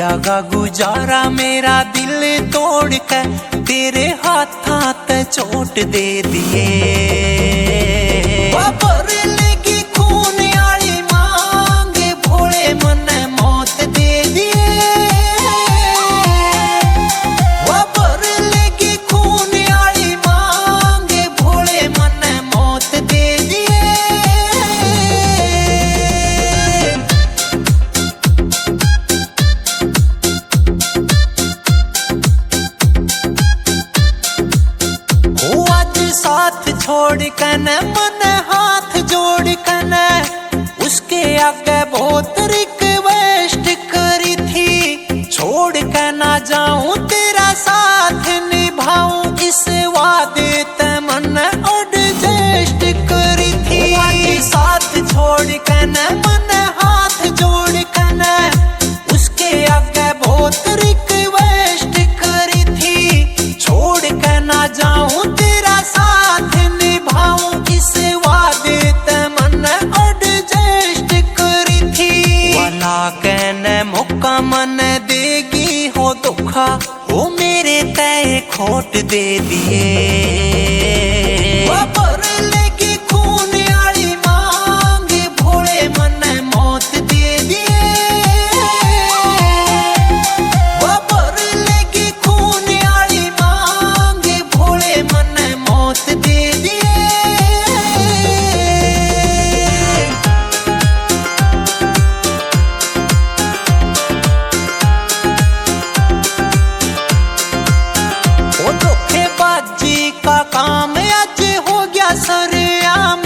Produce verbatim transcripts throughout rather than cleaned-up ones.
अगा गुजारा मेरा दिल तोड़ के, तेरे हाथां ते चोट दे दिए। ओ आज साथ छोड़ कने, मन हाथ जोड़ कने, उसके आगे बहुत रिक्वेस्ट करी थी। छोड़ के ना जाऊं, तेरा साथ निभाऊं, इस वादे ते मन एडजस्ट करी थी। ओ आज साथ छोड़ कने, मन हाथ जोड़ कने, उसके आगे बहुत रिक्वेस्ट करी थी। छोड़ के ना जाऊं, तेरा साथ निभाऊं, इस वादे ते मन एडजस्ट करी थी। वाला कहने मौका मन देगी हो धोखा, ओ मेरे ते खोट दे दिए। ओ धोखेबाजी का काम आज हो गया सरेआम,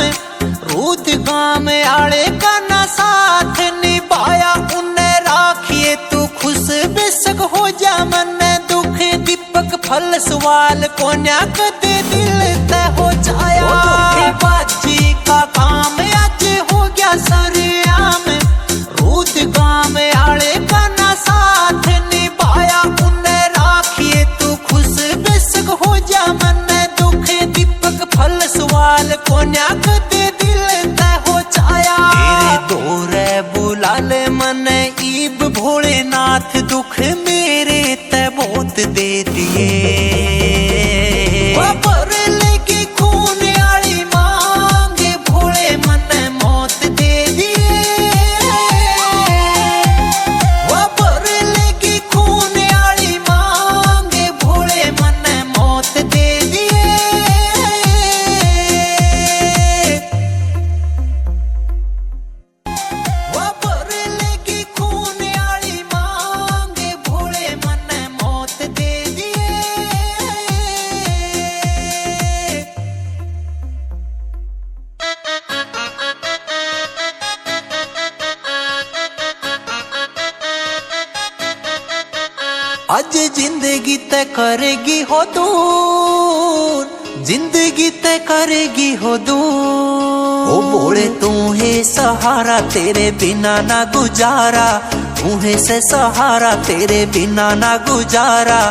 रूद गाम आले का ना साथ निभाया, उन्हें राखिए तू खुश, बेशक हो जा मन दुख। दीपक फल सवाल कोन्या कदे दिल ते हो जाया। ओ धोखेबाजी का काम आज हो गया सरेआम, रूद गाम आले का ना साथ निभाया, उन्हें राखिए तू खुश, बेशक हो जा मन दुख। दीपक फल सवाल कोन्या कदे दिल ते हो जाया। तेरे दौरे बुला ले मने ईब भोलेनाथ, दुख मेरे ते बहुत दे दिए। आज जिंदगी ते करेगी हो दूर, जिंदगी ते करेगी हो दूर। ओ बोले तू है सहारा, तेरे बिना ना गुजारा, तू है से सहारा, तेरे बिना ना गुजारा।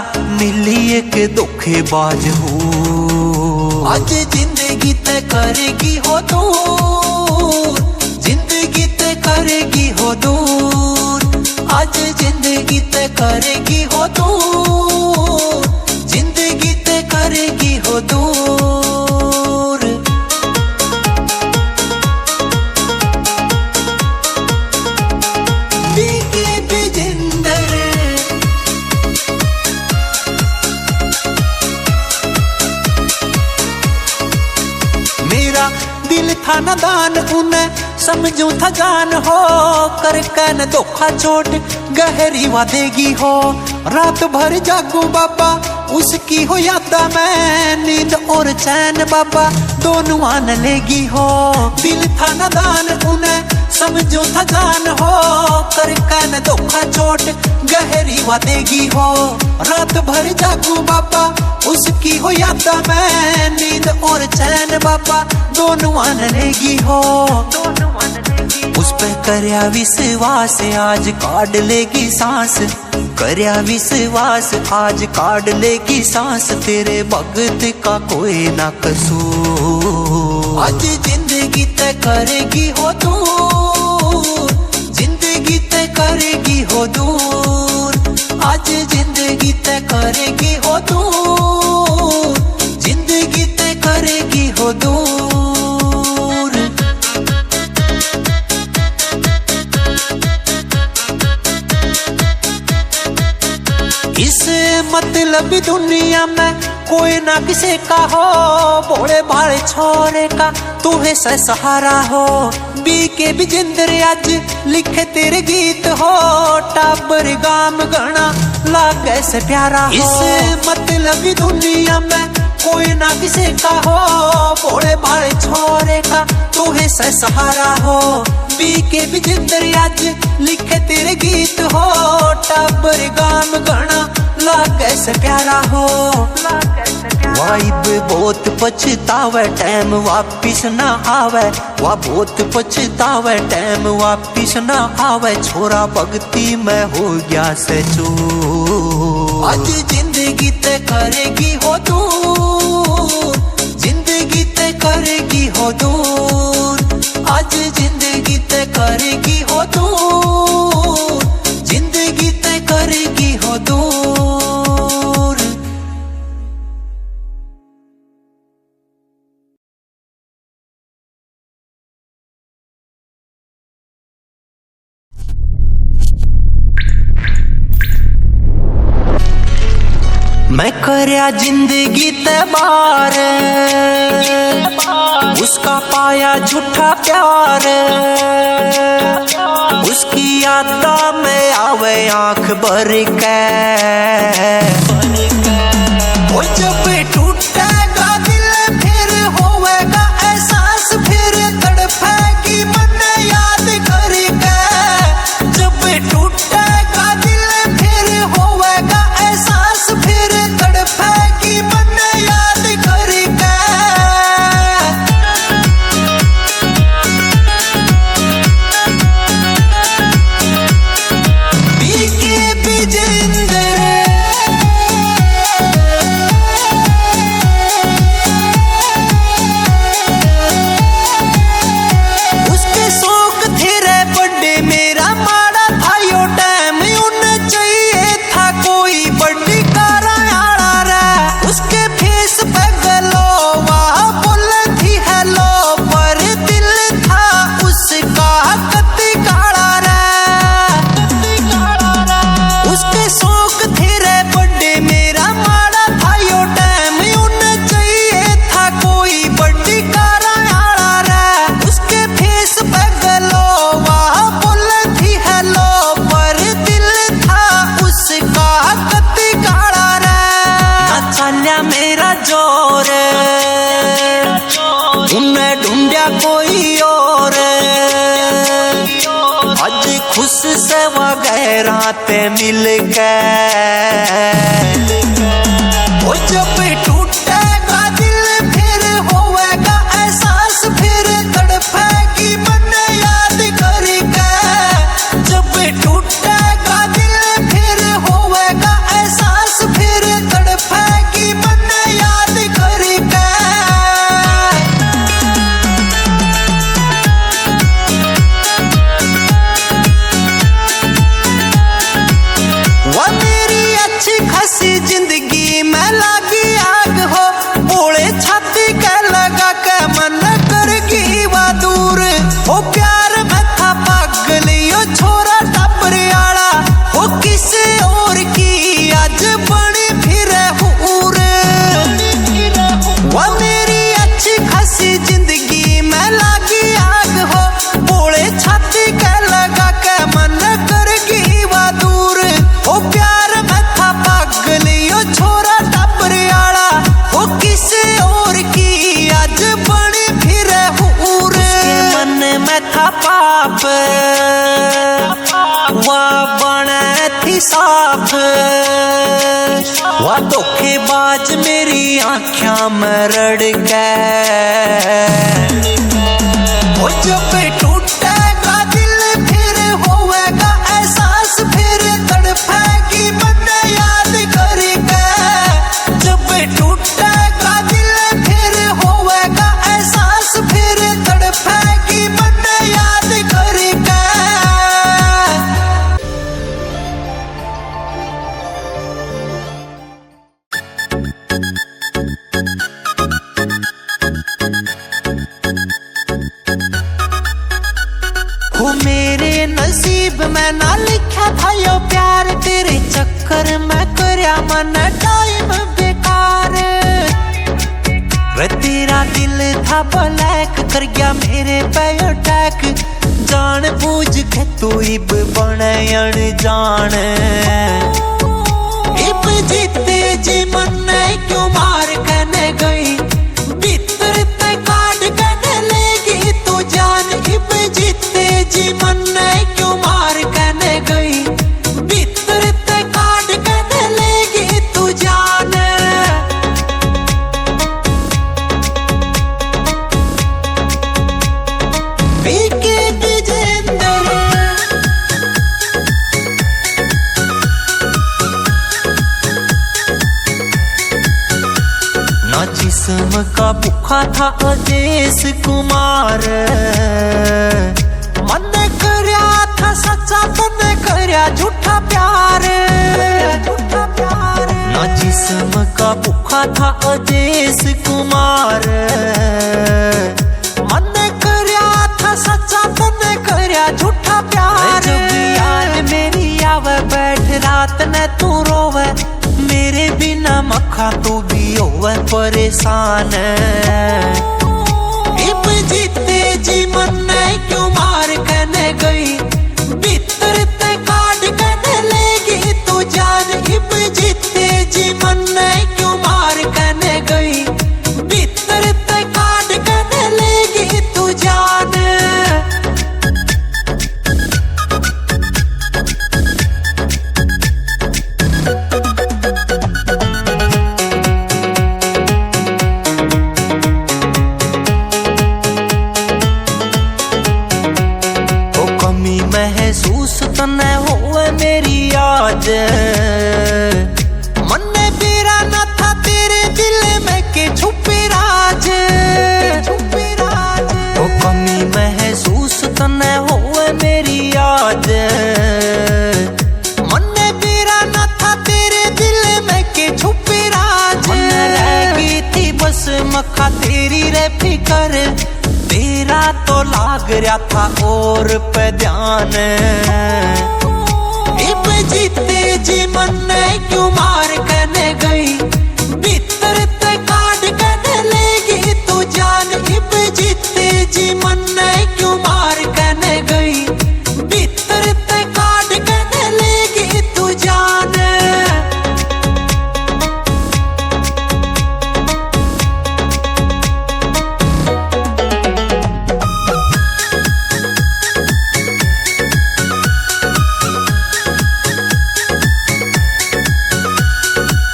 मिली एक धोखेबाज हो। आज जिंदगी ते करेगी हो दूर, जिंदगी ते करेगी हो दूर। आज जिंदगी ते करेगी हो दूर, जिंदगी ते करेगी हो दूर। मेरा दिल था नादान, उन्हें समझू था जान हो, करके न धोखा चोट गहरी वा देगी हो। रात भर जागू बाबा, उसकी हो यादा में, नींद और चैन बाबा दोनों आन लेगी हो। दिल था नादान, उन्हें समझू था जान हो, करके न धोखा चोट गहरी वा देगी हो। रात भर जागू बाबा, उसकी हो यादा में, नींद और चैन बाबा दोनों आन लेगी हो। उस पे करया विश्वास, आज काढ़ लेगी सांस। करया विश्वास, आज काढ़ लेगी सांस। तेरे भगत का कोई ना कसूर। आज जिंदगी ते करेगी हो दूर, जिंदगी ते करेगी हो दूर। जिंदगी तय करेगी हो दूर, जिंदगी तय करेगी हो दूर। इस मतलबी दुनिया में कोई ना किसी का हो, भोले भाले छोरे का तू है सहारा हो। बीके विजेंद्र आज लिखे तेरे गीत हो, टाबर गाम घना लागे से प्यारा हो। इस मतलबी दुनिया में कोई ना किसी का हो, भोले भाले छोरे का तू है सहारा हो। बीके विजेंद्र आज लिखे तेरे गीत हो, टाबर गाम घना लागे से प्यारा हो। वाइब बहुत पछतावे, टाइम वापिस ना आवे। वा बहुत पछतावे, टाइम वापिस ना आवे। छोरा भक्ति में हो गया से चूर। आज जिंदगी तय करेगी हो दूर, जिंदगी तय करेगी हो दूर। आज जिंदगी तय करेगी हो दूर, जिंदगी तय करेगी हो दूर। मैं करया जिंदगी ते बार, उसका पाया झूठा प्यार, उसकी यादा में आवे आंख भर के। ओ जब टूटेगा दिल फिर होवेगा एहसास, फिर तड़फेगी मन्ने याद करके। जब टूटेगा दिल फिर होवेगा एहसास, फिर तड़फेगी मन्ने याद करके। बीके विजेंद्र। उसके शौक थे रे बड़े, मेरा माड़ा था यो टाइम। उन चाहिए था कोई बड़ी कारा आला रे। उसके फेस पे ग्लो, वा बोले थी हेलो, पर दिल था उसका कत्ती काला रे। उसके शौक थे रे बड़े, मेरा माड़ा था यो टाइम। उन चाहिए था कोई बड़ी कारा आला रे। उसके फेस पे ग्लो, वा बोले थी हेलो, पर दिल था उसका कत्ती काला रे। ना चाल्या मेरा जोर, उन्हें ढूंढया कोई और। आज खुश से वा गैरां ते मिलके। ओ जब टूटेगा दिल फिर होवेगा एहसास, फिर तड़फेगी मन्ने याद करके। जब टूटेगा दिल फिर होवेगा एहसास, फिर तड़फेगी मन्ने याद करके। वा मेरी अच्छी खासी जिंदगी में लागी आग हो, बोले छाती के लगा के मन करगी वा दूर। ओ प्यार में था पागल यो छोरा टाबर आला, ओ किसे और की आज बनी फिरे हूर। वा मेरी अच्छी खासी जिंदगी में लागी आग हो, बोले छाती के लगा के मन करगी वा दूर। ओ प्यार में था पागल यो छोरा टाबर आला, ओ किसे और की आज बनी फिरे हूर। उसके मन में था पाप, वा बने थी साफ, वा धोखेबाज मेरी आंख्या में रड़ के। ओ जब टूटेगा दिल फिर होवेगा एहसास, फिर तड़फेगी मन्ने याद करके। जब टूटेगा दिल फिर होवेगा एहसास, फिर तड़फेगी मन्ने याद करके। ना लिखा था यो प्यार, तेरे चक्कर में करया मन टाइम बेकार। रे तेरा दिल था ब्लैक, कर गया मेरे पे अटैक। जान बूझ के तू इब बने अनजान। इब जीते जी मन्ने क्यों मार कने गई, भीतर ते काट कने लेगी तू जान। इब जीते जी मन्ने क्यों मार कने गई, भीतर ते काट कने लेगी तू जान। पीके विजेंद्र। ना जिस्म का भूखा था अजेश कुमार, मन्ने करया था सच्चा, तन्ने करया झूठा प्यार। ना जिस्म का भूखा था अजेश कुमार, मन्ने करया था सच्चा, तन्ने करया झूठा प्यार। जब याद मेरी आवे, बैठ रात ने तू रोवे, मेरे बिना मखा तू भी होवे परेशान। इब जीते जी मन्ने क्यों मार कने गई, भीतर ते काट कने लेगी तू जान। इब जीते जी मन्ने क्यों मार कने गई, भीतर ते काट कने लेगी तू जान। ओ कमी महसूस तन्ने होवे मेरी आज, मन्ने बेरा ना था तेरे दिल में के छुपे राज। ओ कमी महसूस तन्ने होवे मेरी आज, मन्ने बेरा ना था तेरे दिल में के छुपे राज। मन्ने रह गई थी बस मखा तेरी रे फिकर, तेरा तो लाग रहा था और पे ध्यान। इब जीते जी मन्ने क्यों मार कने गई, भीतर ते काट कने लेगी तू जान। इब जीते जी मन्ने क्यों मार कने गई, भीतर ते काट कने लेगी तू जान।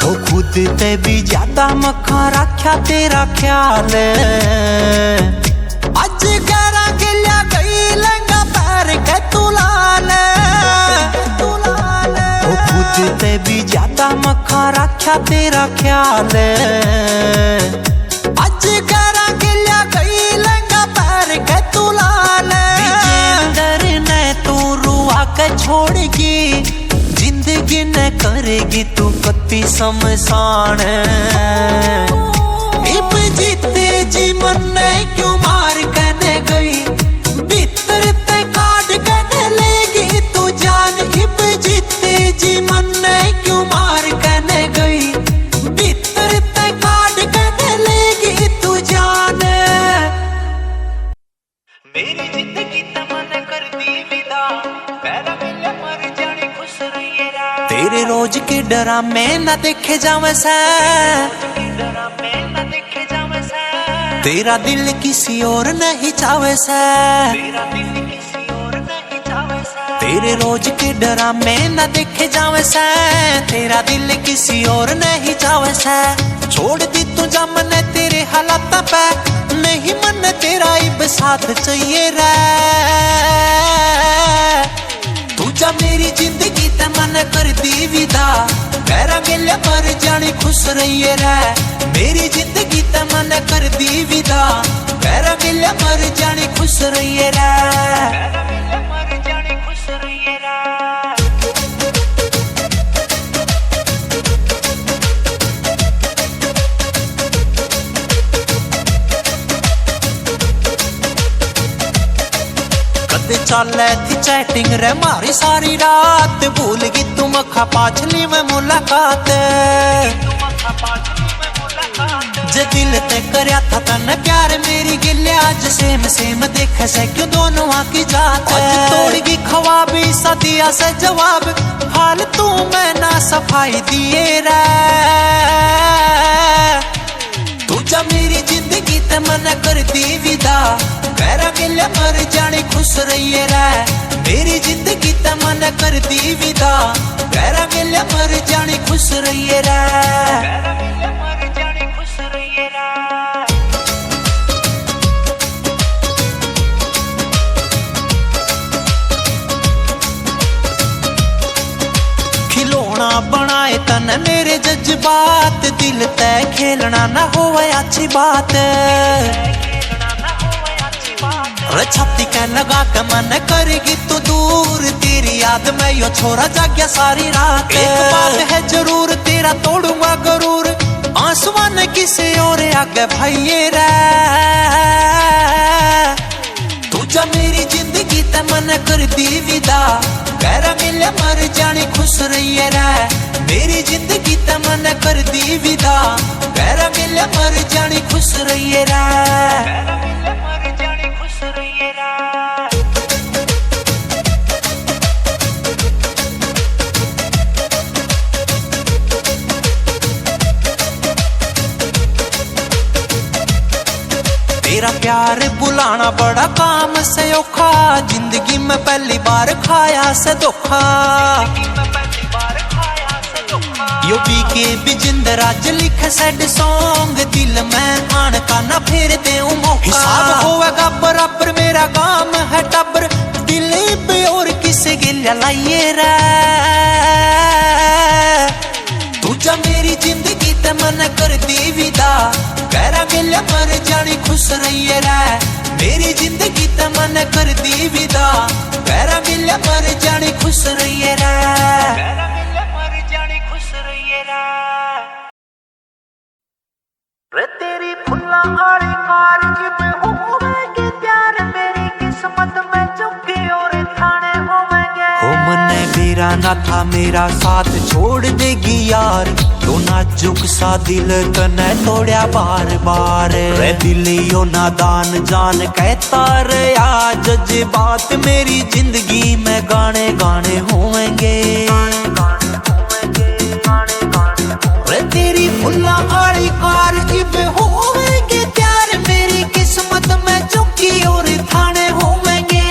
ओ खुद ते भी ज्यादा मखा राख्या तेरा ख्याल, आज गैरा गेल्या गई लंगा पैर के तू लाल। ओ खुद ते भी ज्यादा मखा राख्या तेरा ख्याल, आज गैरा गेल्या गई लंगा पैर के तू लाल। विजेंद्र ने तू रुआ के छोड़गी, जिंदगी ने करेगी तू कत्ती शमशान। इब जीते जी मन्ने क्यों मार कने गई, भीतर ते काट कने लेगी तू जान। इब जीते जी मन्ने क्यों मार कने गई, भीतर ते काट कने लेगी तू जान। मेरी जिंदगी ते मन्ने कर दी विदा, पैरा मिले मर जानी खुश रहिए रा। तेरे रोज के डरामे ना देखे जावे सै, तेरा दिल किसी और नहीं चावे सै। तेरे रोज के डरामे ना देखे जावे सै, तेरा दिल किसी और नहीं चावे सै। छोड़ दी तू जा मन्ने तेरे हालात पे, नहीं मन्ने तेरा इब साथ चाहिए रे। तू जा मेरी जिंदगी ते मन्ने कर दी विदा, पैरा गेल्या मर जानी खुश रहिए रे। मेरी जिंदगी ते मन्ने कर दी विदा, पैरा गेल्या मर जानी खुश रहिए रे। कदे चाले थी चैटिंग रे मारी सारी रात, भूल गई तू मखा पाछली में मुलाकात। जे दिल ते करया था तन्ने प्यार मेरी गेल्या, आज सेम सेम देखे से क्यों दोनों की जात। आज तोड़ गई ख्वाब, इसा दिया से जवाब, फालतू में ना सफाई दिए रे। तू जा मेरी जिंदगी ते मने कर दी विदा, गैरा गेल्या मर जानी खुश रहिए रे। मेरी जिंदगी ते मने कर दी विदा, गैरा गेल्या मर जानी खुश रहिए रे। खिलौना बनाए तने मेरे जज्बात, दिल तै खेलना ना होवे अच्छी बात। रे छाती कै लगा के मन करेगी तू दूर, तेरी याद में यो छोरा जाग्या सारी रात। एक बात है जरूर, तेरा तोड़ूंगा गरूर, आंसुआ ने किसे और आगे भाइये रे। तू जा मेरी जिंदगी ते मने कर दी विदा, गैरा गेल्या मर जानी खुश रहिए रे। मेरी जिंदगी ते मने कर दी विदा, गैरा गेल्या मर जानी खुश रहिए रे। तेरा प्यार बुलाना बड़ा काम से औखा, जिंदगी में पहली बार खाया से धोखा। यो बीके बिजिंदर आज लिखे सैड सॉन्ग, दिल में आन का ना फेर देऊं मौका। हिसाब होवेगा बराबर, मेरा काम है टब्बर, दिल पे और किसे गेल्या लाइए रे। तू जा मेरी जिंदगी ते मने कर दी विदा, गैरा गेल्या मर जानी खुश रहिए रे। मेरी जिंदगी ते मने कर दी विदा, गैरा गेल्या मर जानी खुश रहिए रे। रे तेरी फुल्ला आली कार जिब होवेगी तैयार, मेरी किस्मत में चौकी और थाने होवेंगे। हो मन्ने बेरा ना था मेरा साथ छोड़ देगी यार, यो नाजुक सा दिल तने तोड़या बार बार। रे दिल यो नादान जान कहता रहा, जज्बात मेरी जिंदगी में गाने गाने होवेंगे। रे तेरी फुल्ला आली कार इब होवेंगे तैयार, मेरी किस्मत में चौकी और थाने होवेंगे।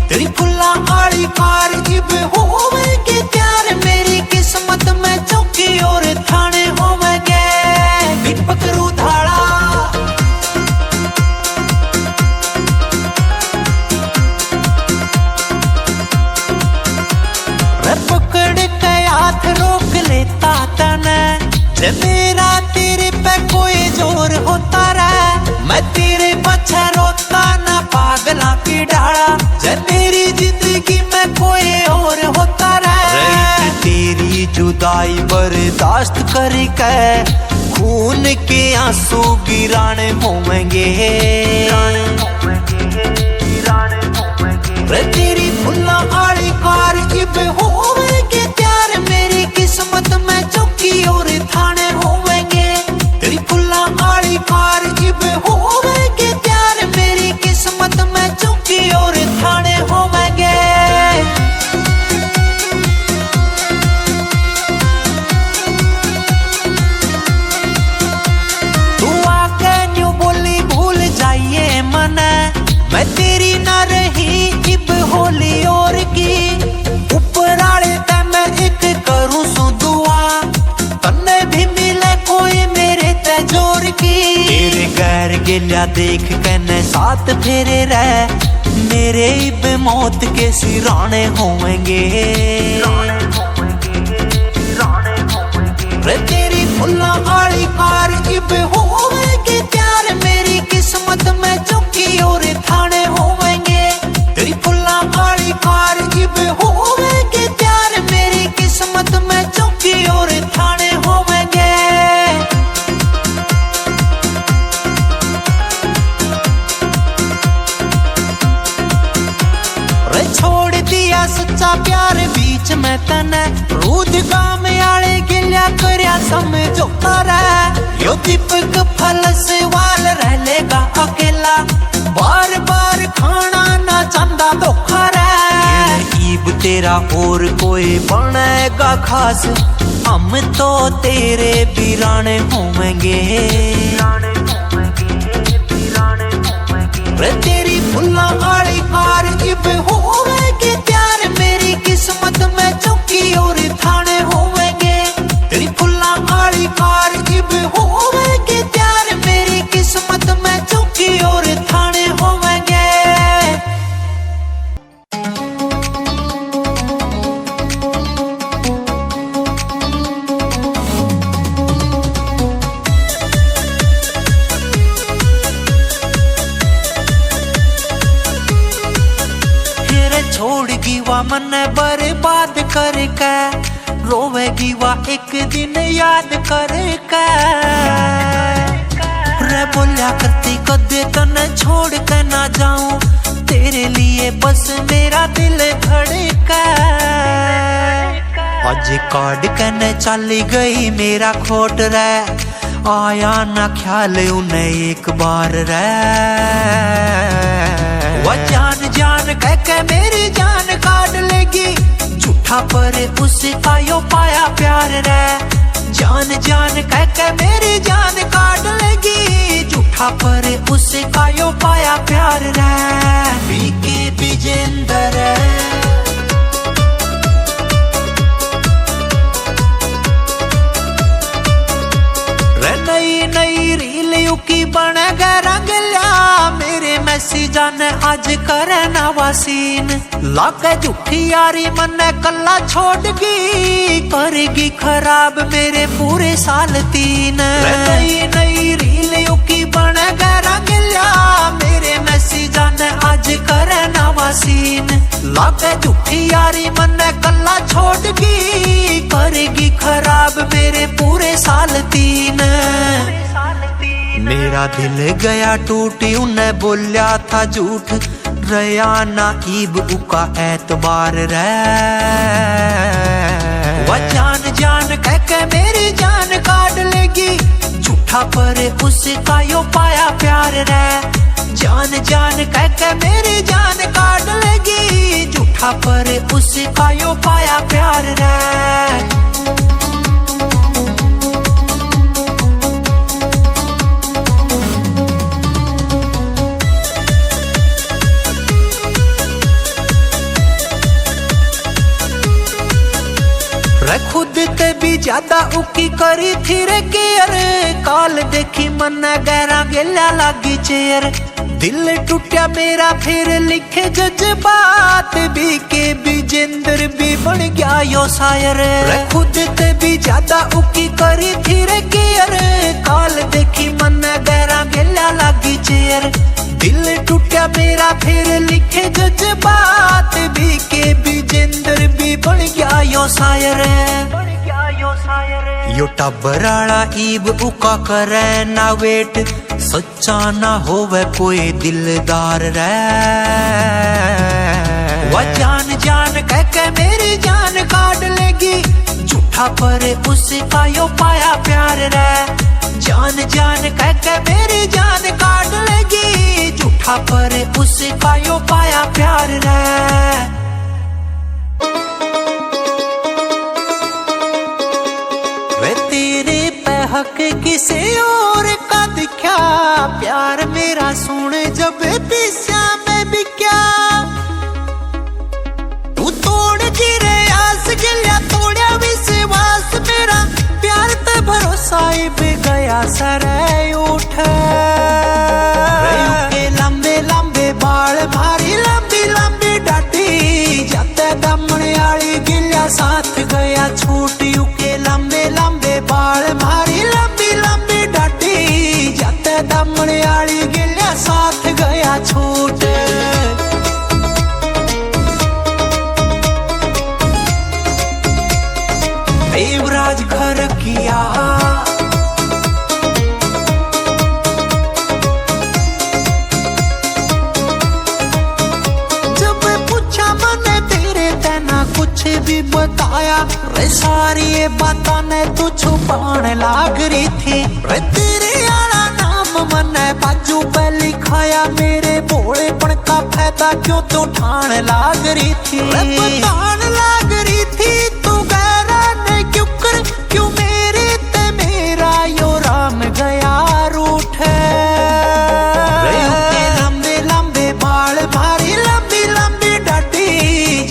तेरी फुल्ला आली कार इब होवेंगे तैयार, मेरी किस्मत में चौकी और थाने होवेंगे। दीपक रूधाला। रे पकड़ के हाथ रोक लेता तने, जे मेरा तेरे पे कोई जोर होता रे, मैं तेरे पछे रोता ना पागला की डाला। जे मेरी जिंदगी में कोई और होता रे, रे तेरी जुदाई बर्दाश्त करके खून के आंसू गिराने होवेंगे। रे तेरी फुल्ला आली कार इब होवेंगे तैयार, मेरी किस्मत में चौकी और थाने होवेंगे। तेरी फुल्ला आली कार इब होवेंगे तैयार, मेरी किस्मत में चौकी और थाने होवेंगे। तू आके न्यू बोली भूल जाइए मने, मैं तेरी ना रही इब होली और की। ऊपर आले ते मैं एक करूँ सू दुआ, तन्ने भी मिले कोई मेरे ते जोर की। तेरे गैर गेल्या देख के न साथ फेरे रे, मेरे इब मौत के सिराने होवेंगे। रे तेरी फुल्ला आली कार इब होवेंगे तैयार, मेरी किस्मत में चौकी और थाने होवेंगे। तेरी फुल्ला आली कार इब होवेंगे तैयार, मेरी किस्मत में चौकी और थाने होवेंगे। रे तने रूद गाम आले गिल्या करया समझौता रे। यो दीपक फलस वाल रह लेगा अकेला, बार बार खाना ना चांदा धोखा रे। ईब तेरा और कोई बनेगा खास, हम तो तेरे बिराने होवेंगे। रे तेरी फुल्ला आली कार इब होवेगी तैयार, मेरी किस्मत में चौकी और थाने होवेंगे। तेरी फुल्ला आली कार इब होवेगी तैयार, मेरी किस्मत में चौकी और थाने होवेंगे। फिर छोड़गी वा मन्ने बर्बाद करके, रोवेगी वा एक दिन याद करके। रे बोल्या करती कदे तन्ने छोड़ के ना जाऊं, तेरे लिए बस मेरा दिल धड़के। आज काट के न चली गई मेरा खोट रे, आया ना ख्याल उन्हें एक बार रे। वो जान जान कह के मेरी जान काट लेगी, झूठा पर उसका यो पाया प्यार रे। जान जान कह के मेरी जान काट लेगी, झूठा पर उसका यो पाया प्यार रे। बीके विजेंद्र। रे नई नई रील युकी बन गए रंगल्या, मेरे मैसेजां ने आज करे नवा सीन। लागे झूठी यारी मन्ने कल्ला छोड़गी, करेगी खराब मेरे पूरे साल तीन। रे नई नई रील युकी बन गए रंगल्या, मेरे मैसेजां ने आज करे नवा सीन। लागे झूठी यारी मन्ने कल्ला छोड़गी, करेगी खराब मेरे पूरे साल तीन। मेरा दिल गया टूट, उन्हें बोल्या था झूठ, रया ना ईब उका एतबार रे। वो जान जान कह के मेरी जान काट लेगी, झूठा पर उसका यो पाया प्यार रे। जान जान कह के मेरी जान काट लेगी, झूठा पर उसका यो पाया प्यार रे। रे खुद ते भी ज्यादा उकी करी थी रे केयर, काल देखी मन्ने गैरा गेल्या लागी चेयर। दिल टूटा मेरा फिर लिखे जज्बात, बीके विजेंद्र भी बन गया यो शायर। रे खुद ते भी ज्यादा उकी करी थी रे केयर, काल देखी मन्ने गैरा गेल्या लागी चेयर। दिल टूटा मेरा फिर लिखे जज्बात, बीके विजेंद्र भी बन गया यो शायर। यो टाबर आला ईब उका करे ना वेट, सच्चा ना होवे कोई दिलदार रे। वो जान जान कह के मेरी जान काट लेगी, झूठा पर उसका यो पाया प्यार रे। जान जान कह के मेरी जान काट लेगी, झूठा पर उसका यो पाया प्यार रे। वे तेरे पे हक किसे और का दिख्या, प्यार मेरा सुन जब पीस्या में बिक्या। तू तोड़ गिरे आस गिल्या, तोड़या विश्वास मेरा, प्यार ते भरोसा इब गया सरे उठ। रे उके लंबे लंबे बाल, भारी लंबी लंबी डाटी, जाते दमण आली गिल्या साथ गया छूट। उके लंबे लंबे बाल, भारी लंबी लंबी डाटी, जाते दमण आली गिल्या साथ गया छूट। देवराज घर किया। सारी ये बातां ने तू छुपाण लाग रही थी। रे तेरे आला नाम मन्ने बाजू पे लिखाया, मेरे भोलेपन का फायदा क्यों तू ठाण लाग रही थी। रे बताण लाग रही थी तू गैरा ने क्यों कर, क्यों मेरे ते मेरा यो राम गया रूठ। रे उनके लंबे लंबे बाल, भारी लंबी लंबी डाडी,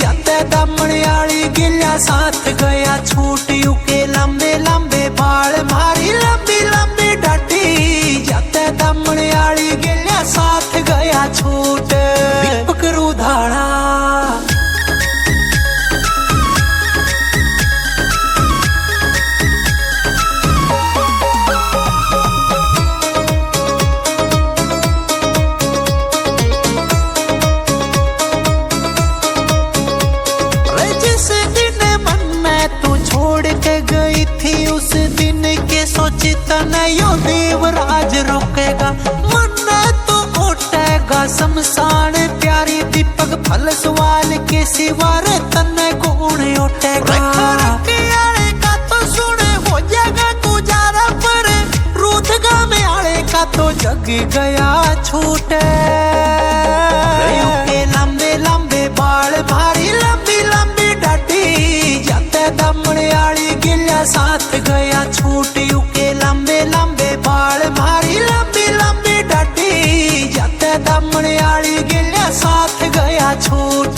जाते दमण आली गिल्या साथ गया छूट। यू के लंबे लंबे बाल, भारी लंबी लंबी डाडी, जाते दमण आली गिल्या साथ गया छूट। दीपक रूधाला। रे जिस दिन मन्ने तू छोड़ के गई थी, उस दिन के सोच तने यो देवराज रोकेगा। मन्ने तो ओटेगा शमशान प्यारी, दीपक फल सवाल के सिवा रे तन्ने कौन ओटेगा। रख रख आले का तो सुन हो जाएगा गुजारा, पर रूठ गामे आले का तो जग गया छूट। रे उनके लंबे लंबे बाल, भारी लंबी लंबी डाडी, जाते दमण आली गिल्या साथ गया छूट। यू के लंबे लंबे बाल, भारी लंबी लंबी डाडी, जाते दमण आली गिल्या साथ गया छूट।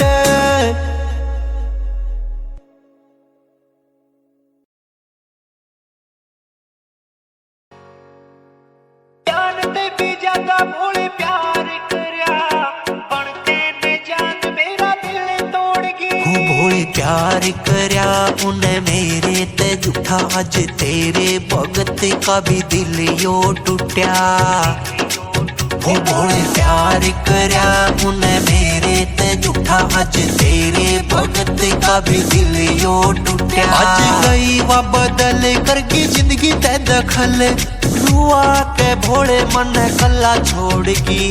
जान ते भी ज्यादा भोले प्यार करया, बन के ने जान मेरा दिल तोड़ गई। हूँ भोले प्यार करया, उन्हें मेरे ते झूठा, आज तेरे भगत का भी दिल यो टूटया। हूँ भोले प्यार करया, उन्हें मेरे ते झूठा, आज तेरे भगत का भी दिल यो टूटया। आज गई वा बदल, करगी जिंदगी ते दखल, रुआ के भोले मन कल्ला छोड़गी।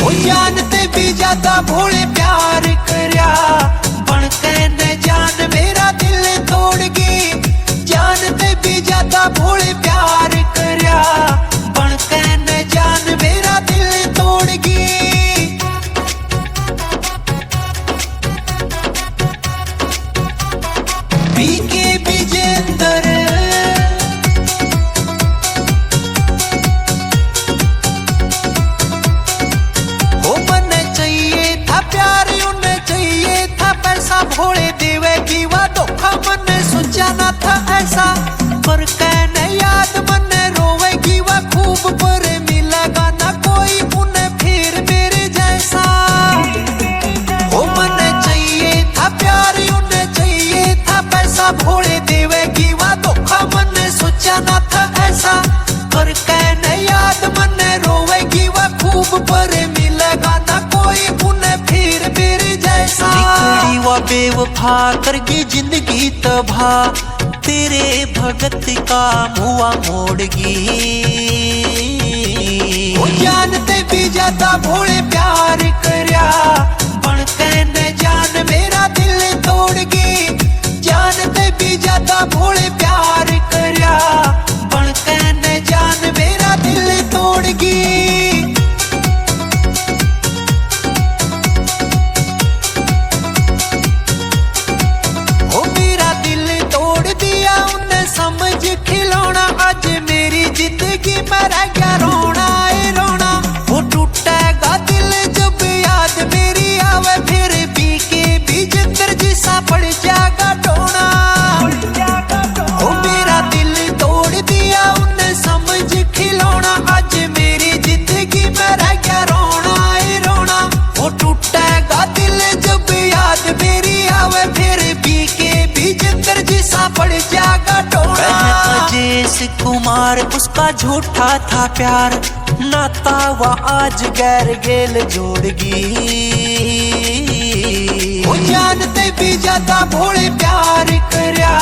ओ जान ते भी ज्यादा भोले प्यार करया, बन के ने जान मेरा दिल तोड़गी। जान ते भी ज्यादा भोले प्यार करया, बन के ने जान मेरा दिल तोड़गी। बीके विजेंद्र। ओ मन्ने चाहिए था प्यार, उन्हें चाहिए था पैसा, भोले देवेगी वा धोखा, मन्ने सोचा ना था ऐसा। पर कहने याद मन्ने रोवेगी वा खूब, पर मिलेगा ना कोई उन्हें फिर मेरे जैसा। ओ मन्ने चाहिए था प्यार, उन्हें चाहिए था पैसा, भोले देवेगी वा धोखा, मन्ने सोचा ना था ऐसा। पर कहने याद मन्ने रोवेगी वा खूब, पर मिलेगा ना कोई उन्हें फिर मेरे जैसा। निकली वा बेवफा, करगी जिंदगी तबाह, तेरे भगत का मुआ मोड़गी। ओ जान ते भी ज्यादा भोले प्यार करया, बन के ने जान मेरा दिल तोड़गी। जान ते भी ज्यादा भोले प्यार करया, बन के ने जान मेरा दिल तोड़गी। ओ मेरा दिल तोड़ दिया उन्हें समझ खिलौना, आज मेरी जिंदगी में रह गया रोना ए रोना। वो टूटेगा दिल जब याद मेरी आवे, फिर बीके विजेंद्र जैसा पड़ जाएगा टोना। ओ मेरा दिल तोड़ दिया उन्हें समझ खिलौना, आज मेरी जिंदगी में रह गया रोना ए रोना। वो टूटेगा दिल जब याद मेरी आवे, फिर बीके विजेंद्र जैसा पड़ जाएगा टोना। राजेश कुमार, उसका झूठा था प्यार, नाता वा आज गैर गेल जोड़गी। ओ जान ते भी ज्यादा भोले प्यार करया,